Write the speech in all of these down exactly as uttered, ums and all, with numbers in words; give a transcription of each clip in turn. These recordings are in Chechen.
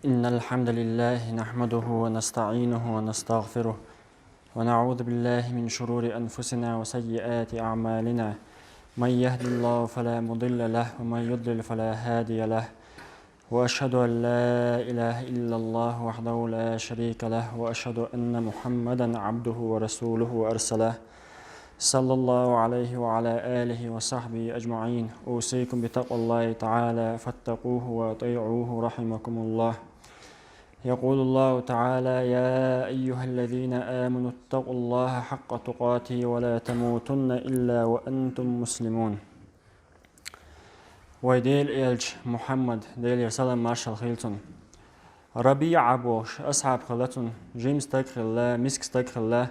إن الحمد لله نحمده ونستعينه ونستغفره، ونعوذ بالله من شرور أنفسنا وسيئات أعمالنا. من يهد الله فلا مضل له، ومن يضلل فلا هادي له. وأشهد أن لا إله إلا الله وحده لا شريك له، وأشهد أن محمدا عبده ورسوله وأرسله، صلى الله عليه وعلى آله وصحبه أجمعين. أوصيكم بتقوى الله تعالى فاتقوه وأطيعوه رحمكم الله. يقول الله تعالى: يا أيها الذين آمنوا اتقوا الله حق تقاته ولا تموتن إلا وأنتم مسلمون. Вай Дела элча Мухьаммад, Делера салам маршал хилла цунна, РабиӀа бохуш асхьаб хилла цунна, жима стаг хилла, миска стаг хилла.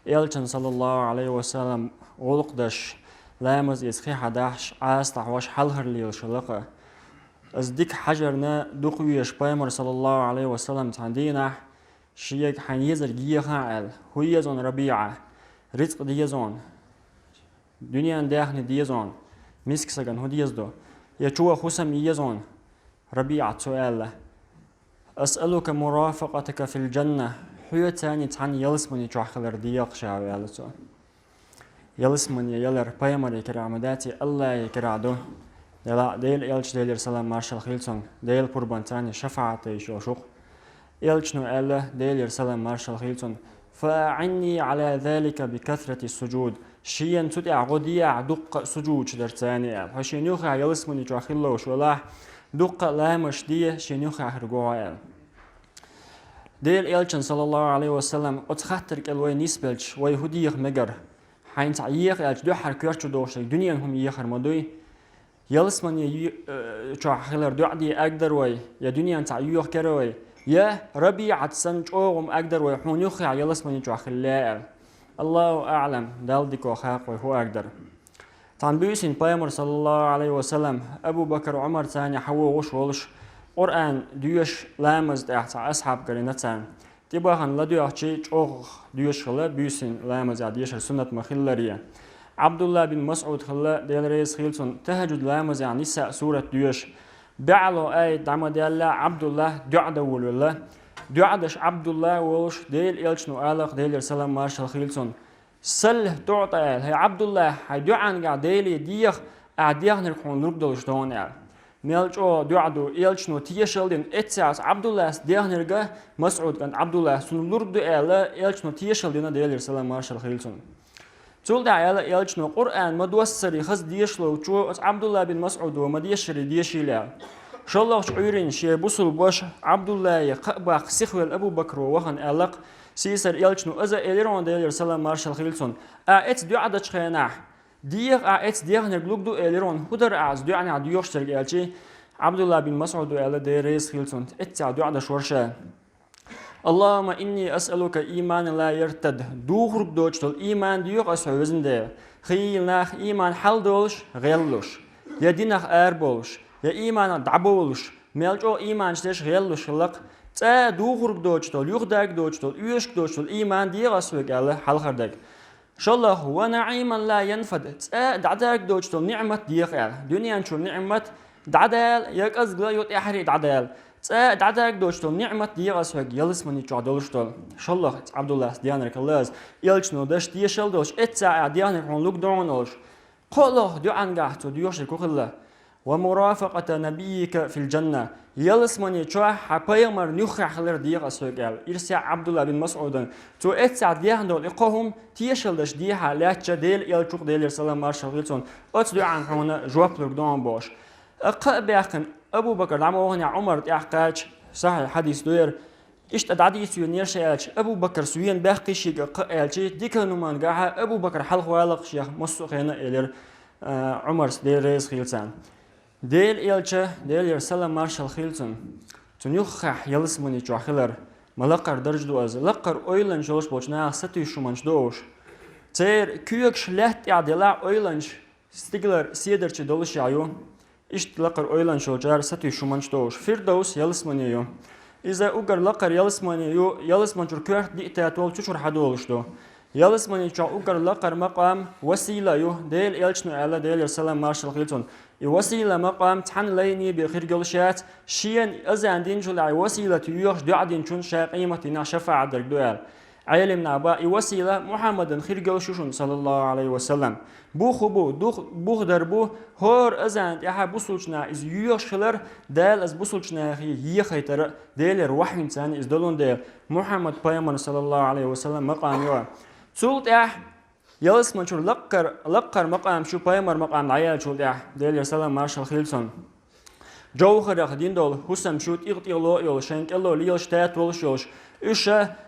Элчан, саллаллаху Ӏалайхи ва саллам, гӀуллакх деш, ламаз иза хи хьадахьаш, Ӏаса дӀахьош хьалхара лелаш хилла-кх. Иза дика хьажарна дукха везаш пайхамар, саллаллаху Ӏалайхи ва саллам, цхьана дийнахь шега: «Хьайна езарг еха», — аьлла. «ХӀун еза хьуна, РабиӀа? Рицкъ деза хьуна? Дуьненан даьхни деза хьуна? Миска сагана хӀун деза ду? Я чу ваха хӀусам еза хьуна?» РабиӀа цо аьлла: «أسألك مرافقتك في الجنة. Хьоьца цхьана ялсамани чохь хилар дехаш», — аьлла цо. Ялсамани ялар пайхамаре карахь ма дац, Аллахе карахь ду. Дела, Дела элча, Делера салам маршал хилла цунна, Дела пурбанца шафаӀат деш йолуш ву-кх. Элчано аьлла, Делера салам маршал хилла цунна: «فأعني على ذلك بكثرة السجود». Шена цу тӀехь гӀо де ахь дуккха а сужудаш дарца, аьлла. Хьо шена юххехь ялсамани чохь хила ловш велахь, дуккха а ламазаш де, шена юххехь хир гӀо, аьлла. Дела элчан, саллаллаху Ӏалайхи ва саллам, оцу хаттар кӀел вай нисбелча, вай хӀун деха мегар? Хьайна цхьаъ еха аьлча, дуьххьара коьрта чу дохуш дерг дуьненан хӀума ехар ма дуй. Ялсамани ю-, э, чохь хилар доӀа де аьгдар вай, я дуьненан цхьаъ йоьхкера вай, я РабиӀат санна чӀогӀа хӀума аьгдар вай, хьуна юххехь ялсамани чохь хила лаьа аьлла. Аллаху аӀлам, Далла дика хаьа вай хӀун аьгдар. Цхьана буьйсанна пайхамар, саллаллаху Ӏалайхи ва саллам, Абу Бакар, Ӏумар царна хьан вогӀуш волуш, Къуръан доьшуш, ламаза тӀехь цхьа асхьаб карийна царна. ТӀебахана ладоьгӀчий, чӀогӀа доьшуш хилла буьйсанна ламазехь дешар, суннат ма-хиллара. Ӏабдулла бин МасӀуд хилла, Дела реза хилла цунна, тахӀажжуд ламазехь Нисаъ сурат доьшуш. БӀаьло аят дӀа ма-даьлла, Ӏабдулла доӀа дан волавелла. ДоӀа деш Ӏабдулла волуш, Дела элчано аьлла-кх, Делера салам маршал хилла цунна: «سل تعطى», аьлла. «ХӀай Ӏабдулла, хьайн доӀангахь Деле деха, ахь дехнарг хьуна лург долуш ду хьуна», аьлла. Мел чӀогӀа доӀа ду, элчано тешалла дина, эццехь Ӏабдуллас дехнарг, МасӀуд кӀант Ӏабдуллас, цунна лург ду аьлла, элчано тешалла дина, Делера салам маршал хилла цунна. Цул тӀаьхьа аьлла элчано: «Къуръан ма доссаре хаза дешалучо оцу Ӏабдулла бин МасӀудо ма дешшаре дешийла», аьлла. ШолгӀачу Ӏуьйранна шен бусулба ваша Ӏабдуллае кхаъ баккха сихвелла Абу Бакро вахана аьлла-кх, сийсара элчано, иза элира хьуна, Делера салам маршал хилла цунна: «Ахь эцца доӀа дечу хенахь, деха ахь эцца дехнарг лург ду», элира хьуна. «ХӀун дара ахь оцу доӀанехь доьхуш дерг?» аьлча, Ӏабдулла бин МасӀудо аьлла, Дела реза хилла цунна, эццехь доӀа деш вара ша: «اللهم إني أسألك إيمانا لا يرتد». Духург доцуш долу ийман доьху ас хьоьга, везан Дела. Хийла нах ийман хьалдолуш, гӀеллуш, я динах арабовлуш, я ийманах дӀабовлуш, мел чӀогӀа ийманаш деш гӀеллуш хилла-кх. ЦӀа духург доцуш долу, юхадарг доцуш долу, оьшург доцуш долу ийман деха ас хьоьга аьлла, хьалхара дерг. ШолгӀа: «ونعيما لا ينفد», цӀа дӀадарг доцуш долу ниӀмат деха аьлла. Дуьнен чуьра ниӀмат дӀадала, я кӀезгала, я тӀаьхьара дӀадала. ЦӀа дӀадарг доцуш долу ниӀмат деха ас хьоьга, ялсамани чохь долуш долу. ШолгӀа, Ӏабдуллас дехнарг хилла иза, элчано деш тешалла долуш, эццехь ахь дехнарг хьуна лург ду хьуна олуш. КхоалгӀа доӀангахь цо доьхуш дерг хӀун хилла? «ومرافقة نبيك في الجنة». Ялсамани чохь хьан пайхамарна юххехь хилар деха ас хьоьга аьлла. Ирсехь Ӏабдулла бин МасӀудана цо эццехь дехна долу и кхо хӀума тешалла деш дехьа лаьттача, Дела элча ву-кх, Делера салам маршал хилла цунна, оцу доӀанна хьуна жоп лург ду хьуна бохуш. Кхаъ баьккхина, Абу Бакар дӀа ма ваханехь, Ӏумар тӀаьхьа кхаьчча, сахьихь хьадис ду хӀара, иштта дӀадийцина везаш аьлча, Абу Бакар вен баьккхи шега кхаъ аьлча, диканан хӀумангахьа Абу Бакар хьалхавала-кх шех массо а хенахь, элира, а, Ӏумарс, Дела реза хилла царна. Дела элча, Делера салам маршал хилла цунна, цунна юххехь ялсамани чохь хилар, ма лакхара дарж ду иза, лакхара ойланаш йолуш болчу нахах сатуьйсуш хӀуманаш ду уьш. Церан когаш лаьтта тӀехь делахь а, ойланаш стигалара седарчу долушехь ю. Иштта лакхара ойланаш йолчара сатуьйсуш хӀуманаш ду уьш. Фирдовс ялсамани ю. Иза уггар лакхара ялсамани ю, ялсамани чуьра коьрта диъ тата волу цу чуьра хьадолуш ду. Ялсамани чохь уггар лакхара макъам Васила ю, Дела элчано аьлла, Делера салам маршал хилла цунна. И васила макъам цхьана лайне бен хир йолуш яц, шена азан динчул тӀаьхьа василат йоьхуш доӀа динчунна ша къематдийнахь шафаӀат дерг ду аьлла. Ӏелимнаха боху и васила Мухьаммадан хир йолуш ю шуна, саллаллаху Ӏалайхи ва саллам. Бух хӀун бу, дух, бух дар бу, хӀора азан тӀаьхьа бусулчу наха иза йоьхуш хилар, Дала иза бусулчу нахе ехайтара, Делера вахьйина царна иза долун дела, Мухьаммад пайхамар, саллаллаху Ӏалайхи ва саллам, макъам ю. Цул тӀаьхьа ялсаманчуьра лаккхара, лаккхара макъам шу пайхамар макъам дӀаяьллачул тӀаьхьа, Делера салам маршалла хилла цунна. Жовхарах дина долу хӀусам шу тӀигӀ-тӀигӀло а йолуш, шайн кӀело лелаш тата волуш йолуш, уьш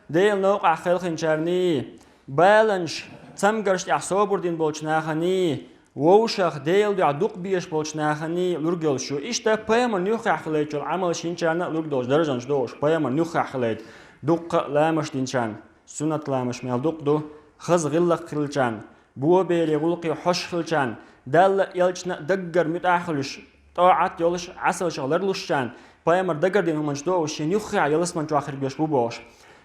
Делан новкъахь кхелхинчарний, баланаш, цамгарш тӀехь собар дина болчу наханий, вовшах Делан дуьхьа дукха безаш болчу наханий лург йолуш ю. Иштта пайхамарна юххехь хилайчул Ӏамал шинчарна а лург долуш даржанаш дохуш, пайхамарна юххехь хилайта дуккха а ламаш динчарна. Суннат ламаш мел дукха ду, хаза гӀиллакх хилчарна, бобере гӀуллакхе хьош хилчарна, Далла а, элчанна а даггара муьтӀахь а хуьлуш, тӀоӀат а йолуш, Ӏесалшах ларлушчарна, пайхамар дагардина хӀуманаш дохуш шена юххехь ялсаманчохь хиргош бу бохуш.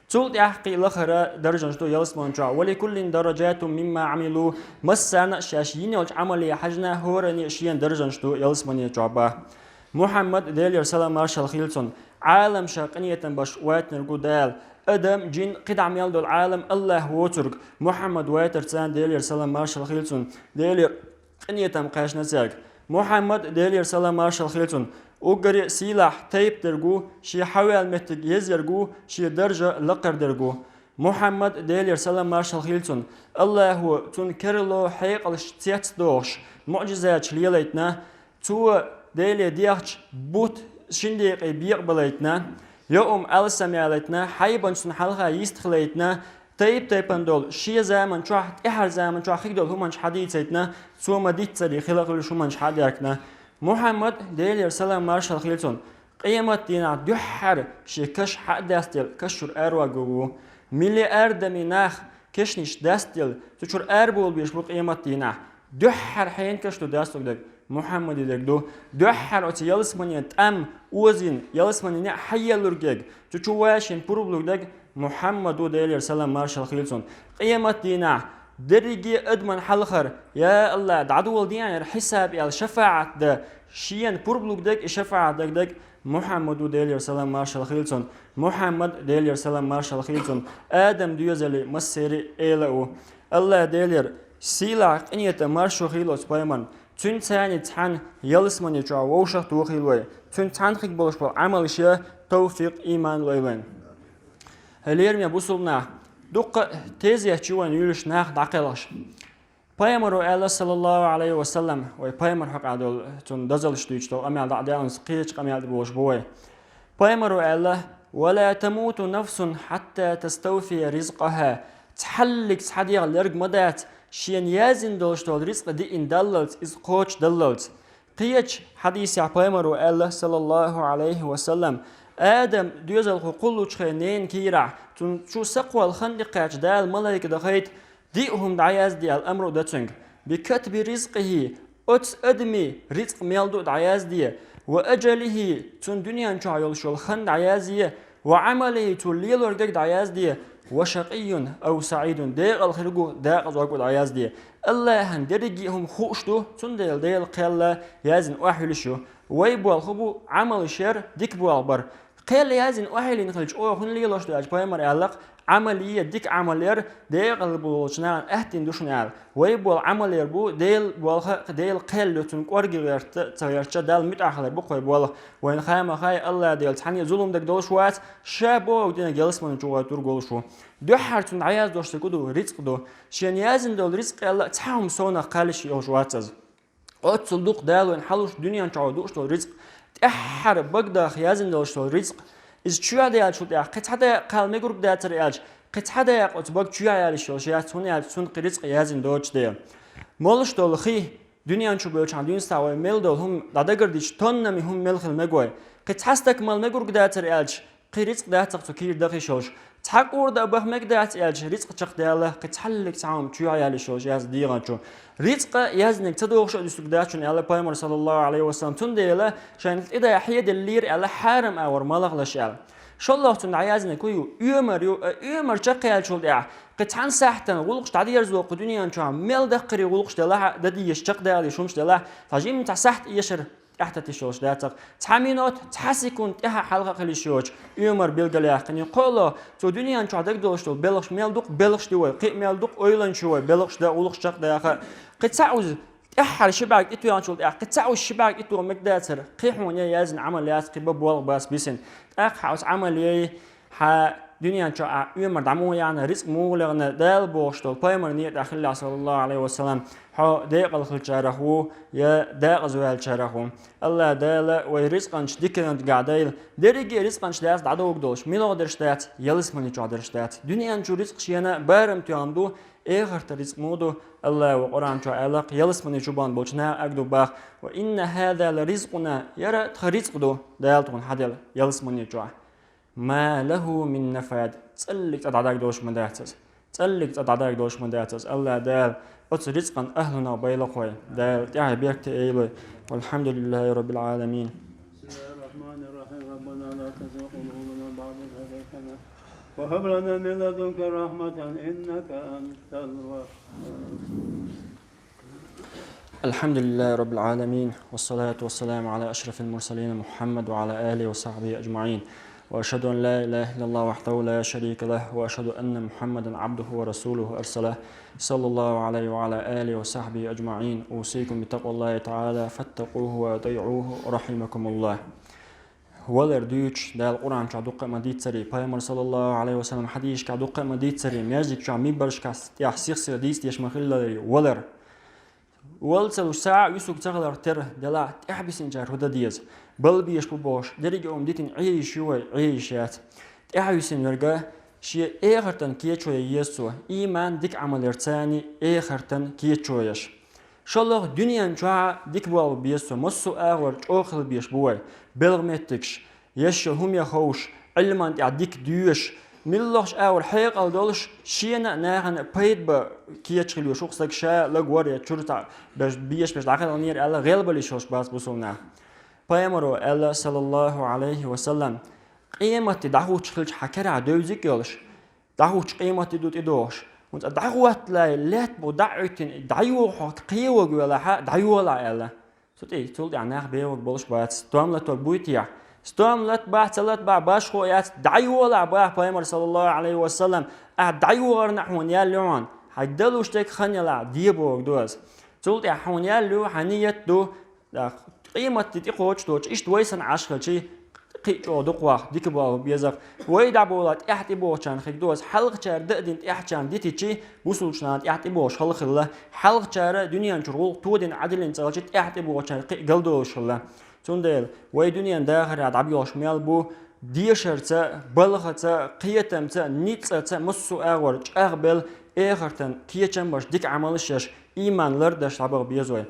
Цул тӀаьхьа кхин а лахара даржанаш ду ялсаманчохь: «ولكل درجات مما عملوا», массарна а шаьш йина йолчу Ӏамале хьаьжна, хӀоранна а шена даржанаш ду ялсаманечохь боху. Мухьаммад, Делера салам маршалла хилла цунна, Ӏаламша къинхетам беш вайтинарг ву Дала. Адам, жин, кхидӀа мел долу Ӏалам АллахӀ воцург, Мухьаммад вайтар царна, Делера салам маршалла хилла цунна, Делера къинхетам кхаьчна цаьрга. Мухьаммад, Делера салам маршалла хилла цунна, уггаре а сийлахь тайпа дерг ву, шен хьаваьлла меттиг еза ерг ву, шен даржа лакхара дерг ву. Мухьаммад, Делера салам маршалла хилла цунна, АллахӀо цунна керло хьекъалш цецдохуш, муӀжизаташ лелайтина, цо Деле дехча бут шина декъе бекъабалайтина, йоӀам алсамъялайтина, хьайбанаш цунна хьалха йистхилайтина, тайп-тайпана долу, шен заман чохь, тӀаьхьара заман чохь хиг долу хӀуманаш хьадийцайтина, цо ма-дийццара хила хуьлуш хӀуманаш хьадаьккхина. Мухьаммад, Делера салам маршалла хилла цунна, къематдийнахь дуьххьара шен каш хьа а дастелла, каш чуьра араваьлла ву. Миллиардами нах кешнаш дастелла, цу чуьра арабовла безаш бу къематдийнахь. Дуьххьара хьенан каш ду дасталург дерг? Мухьаммадан дерг ду. Дуьххьара оцу ялсаманин тӀам озийна, ялсаманин неӀ хьаеллалург ерг, цу чу вай шен пурба лург дерг Мухьаммад ву, Делера салам маршалла хилла цунна. Къематдийнахь дерриге а адаман хьалхара: «Я АллахӀ, дӀадоладе хьайна хӀара хьисаб», — аьлла, шафаӀат дан шена пурба лург дерг, и шафаӀат дерг дерг Мухьаммад ву, Делера салам маршалла хилла цунна. Мухьаммад, Делера салам маршалла хилла цунна, Адам доьзалан массеран а эла а ву. АллахӀ Делера сийлахь къинхетам, маршо хуьлда оцу пайхамарна. Цуьнца цхьаьна ялсамани чохь вовшах а тохийла вай. Цуьнца цхьаьна хиг болуш болу Ӏамалш ян тавфикъ, ийман лойла вайна. Лераме бусулба нах, дуккха а тезет ю вайна юьйлуш нах дӀакхелхаш. Пайхамаро аьлла, саллаллаху Ӏалайхи ва саллам, вай пайхамар хьокъехь долу, цунна дозаллаш дуьйцуш долу къамел дӀа а даьлла, кхечу къамел тӀе бохуш бу вай. Пайхамаро аьлла: «ولا تموت نفس حتى تستوفي رزقها». Цхьаллиг цхьа дегӀ лерг ма дац, шена яздина долуш долу рицкъ диъна даллалц, иза кхочушдаллалц. Кхечу хьадисехь пайхамаро аьлла, саллаллаху Ӏалайхи ва саллам: Адам доьзалхо кхуллучу хенахь ненан кийрахь, цунна чу са кхолла хан тӀекхаьчча, Дала малайка дахийта, диъ хӀума дӀаязде аьлла амру дан цуьнга. «بكتب رزقه», оцу адаман рицкъ мел ду а дӀаязде, «وأجله», цунна дуьнен чохь йолуш йолу хан дӀаязде, «وعمله», цо лелорг дерг дӀаязде, «وشقي أو سعيد», декъала хиргу, декъазоргу дӀаязде. АллахӀан дерриге а хӀума хууш ду, цундела Делан кхел яздина охьайиллина ю. Вай болх бу Ӏамалш яр, дика болх бар. Кхел яздина охьайиллина хилча, оха хӀунда лелош ду аьлча, пайхамар аьлла-кх: «Ӏамал е, дика Ӏамал яр декъала болчу нахана аьттина ду шуна», — аьлла. Вай болу Ӏамал яр бу Делан болх а, Делан кхел ю, цунна кӀорге гӀерта а ца гӀертача, Далла муьтӀахь хилар бу-кх вай болх. Вайна хама хай, АллахӀ Дела цхьаьна а зулам дерг долуш вац, ша бохург динарг ялсамани чу вай тур голуш ву. Дуьххьара цунна дӀаязъеш дерг хӀун ду? Рицкъ ду. Шена яздина долу рицкъ аьлла, цхьа хӀума совнаха кхаллиш йолуш вац иза. Оццул дукха Дала вайна хьалуш дуьнен чохь дууш долу рицкъ, тӀаьххьара багах яздина долуш долу рицкъ, иза чоьхьа даьллачул тӀаьхьа кхин цхьа дакъа кхалла мегург дацара аьлча, кхин цхьа дакъа оцу бага чоьхьа ялийш йолуш яц, хӀунда аьлча цунна кхин рицкъ яздина доцуш дела. Молуш долу хи, дуьнен чу бевлчахьана динца вай мел долу хӀума дӀадагардича, тоннами хӀума мел хила мега вай. Кхин цхьа стак мала мегург дацара аьлча, кхин рицкъ дац-кх цу кийра даха йиш йолуш. Цхьа кӀура даа баха мега дац аьлча, рицкъ чекхдала, кхин цхьаллиг цхьа хӀума чоьхьа ялийш йолуш яц дегӀан чу. Рицкъ яздинарг ца догӀуш а дуьсург дац шуна аьлла пайхамар, саллаллаху Ӏалайхи ва саллам, цундела шайна тӀе дай хьедиллийра аьлла, хьарам агӀор ма лахалаш аьлла. ШолгӀа цунна дӀаяздинарг хӀун ю? Оьмар ю, а оьмар чекхъяьллачул тӀаьхьа Кхин цхьана сахьтана гӀулакхаш дӀадерзо кху дуьнен чохь мел даккхаре гӀулакхаш делахь а, дан дезаш, чекхдалийта хӀумаш делахь а, цхьа жимма цхьа сахьт эшар тӀаьхьататташ йолуш дацара. Цхьа минот, цхьа секунд тӀаьхьа хьалха а хила йиш йоцуш, оьмар билгалъяьккхина. КхоалгӀа, цу дуьнен чохь дагадолуш долу белхаш мел ду-кх, белхаш ду вай, кхин а мел ду-кх, ойланаш ю вай, белхаш дан, гӀулакхаш чекхдаха. Кхин цхьаъ вуза, тӀаьххьара ши бӀаьрг тӀетоьхначул тӀаьхьа, кхин цхьаъ вуза ши бӀаьрг тӀетоха мегадацара, кхин хьуна я яздина Ӏамал яц, кхин бан болх бац бисина. ТӀаккха хьан оцу Ӏамал яй, хьан дуьнен чохь ахь оьмар дӀа муха яьхна, рицкъ муха лехна, Дала бохуш долу пайхамар некъа тӀехь хилла, саллаллаху Ӏалайхи ва саллам, хьо декъала хиллачарах ву, я декъаза ваьллачарах ву. АллахӀ Дала вай рицкъанаш диканиг дайла, дерриге а рицкъанаш дац дӀадовга долуш, муьлха дерш дац, ялсамани чохь дерш дац. Дуьнен чу рицкъ шена барам тоьхна ду, эхартан рицкъ муха ду, АллахӀа Къуръан чохь аьлла-кх, ялсамани чу бахна болчу наха ага ду боху: «Ва инна хӀаза ла ризкъуна», яра тхан рицкъ ду, Дала тхуна хьаделла ялсамани чохь. «Ма лаху мин нафад». ЦӀаллиг цӀа дӀадагадолуш ма дац иза. ЦӀаллиг цӀа дӀадагадолуш ма дац иза. АллахӀ Дала оцу рицкъан ахӀлунах байла вай. Дала тӀаьхье беркате йойла вай. Валхьамдулиллахи раббил Ӏаламин. بسم الله الرحمن الرحيم. ربنا لا تزغ قلوبنا بعد إذ هديتنا وهب لنا من لدنك رحمة إنك أنت الوهاب. الحمد لله رب العالمين، والصلاة والسلام على أشرف المرسلين محمد وعلى آله وصحبه أجمعين. وأشهد أن لا إله إلا الله وحده لا شريك له، وأشهد أن محمدا عبده ورسوله أرسله، صلى الله عليه وعلى آله وصحبه أجمعين. أوصيكم بتقوى الله تعالى، فاتقوه وأطيعوه، رحمكم الله. Валар дуьйцуш, Дала Къуръан чохь дуккха а ма дийццарий, пайхамар, саллаллаху Ӏалайхи ва саллам, хьадисашкахь дуккха а ма дийццарий, маьждиг чохь, минбаршкахь тӀехь сих-сиха дийца дезаш ма хилларий, валар. Вала ца луш, сагӀа а вуьсург ца хиларх тера делахь, тӀаьхьабисинчара хӀун дан деза? Балла безаш бу бохуш, дерриге а хӀума дитина Ӏе йиш ю вай, Ӏе йиш яц. ТӀаьхьависина верг шен эхартан кечо ян еза цо, ийман, дика Ӏамал ярца а, эхартан кечо ян. ШолгӀа, дуьнен чохь дика болх бан беза цо, массо а агӀор чӀогӀа хила безаш бу вай, белхан меттигаш, еш йолу хӀума ян ховш, Ӏилман тӀехь дика доьшуш, муьлххачу агӀор хьекъал долуш, шена а, нахана а пайда бан кечам хила йиш ю-кх стаг, ша а лаг вар я чуьра цхьаъ беш, беш, беш дӀакхелхинера аьлла, гӀелбала йиш йолуш бац бусулба нах. Пайхамаро аьлла, саллаллаху Ӏалайхи ва саллам, къематде дӀахӀуттуш хилча хьан карахь девзиг а йолуш, дӀахӀуттуш къематде ду тӀедогӀуш. ХӀунда аьлча дӀахӀоттале лаьтта бу дӀа а Ӏуьттина, дӀайогӀу хьо кхин а велахь а, дӀайолахь аьлла. Цу тӀе, цул тӀаьхьа нах бехк болуш бац. Стом латор буй техьа? Стом латбахь, ца латбахь, башхо яц, дӀайолахь боху пайхамар, саллаллаху Ӏалайхи ва саллам, ахь дӀайогӀарна а хьуна ял ю хьуна. Хьайн далуш дерг хан ялахь, де бохург ду аса. Цул тӀаьхьа хьуна ял ю, хьан ният ду, тӀаккха къематде тӀекхочуш доцуш, иштта вай санна Ӏаш хилча, кхин а чӀогӀа дукхох, дика болх бан беза-кх. Вай дӀаболахь тӀаьхьа тӀебогӀучарна хир ду аса, хьалхачара дан а дина тӀаьхьачарна дитичи, бусулба нахана тӀаьхьа тӀебогӀуш хала хилла, хьалхачара дуьнен чуьра гӀуллакх тодина Ӏадиллина ца хилча, тӀаьхьа тӀебогӀучарна кхин а галдолуш хилла. Цундела вай дуьнен дахарехь дӀабоьлхуш мел бу, дешарца, балхаца, кхетамца, ницкъаца, массо а агӀор чӀагӀбелла, эхартан кечам беш, дика Ӏамалш еш, ийман лардеш дӀабаха беза вай.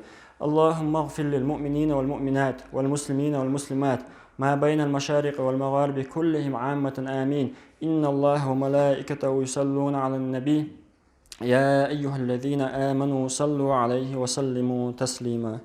اللهم اغفر للمؤمنين والمؤمنات والمسلمين والمسلمات ما بين المشارق والمغارب كلهم عامة آمين. إن الله وملائكته يصلون على النبي، يا أيها الذين آمنوا صلوا عليه وسلموا تسليما.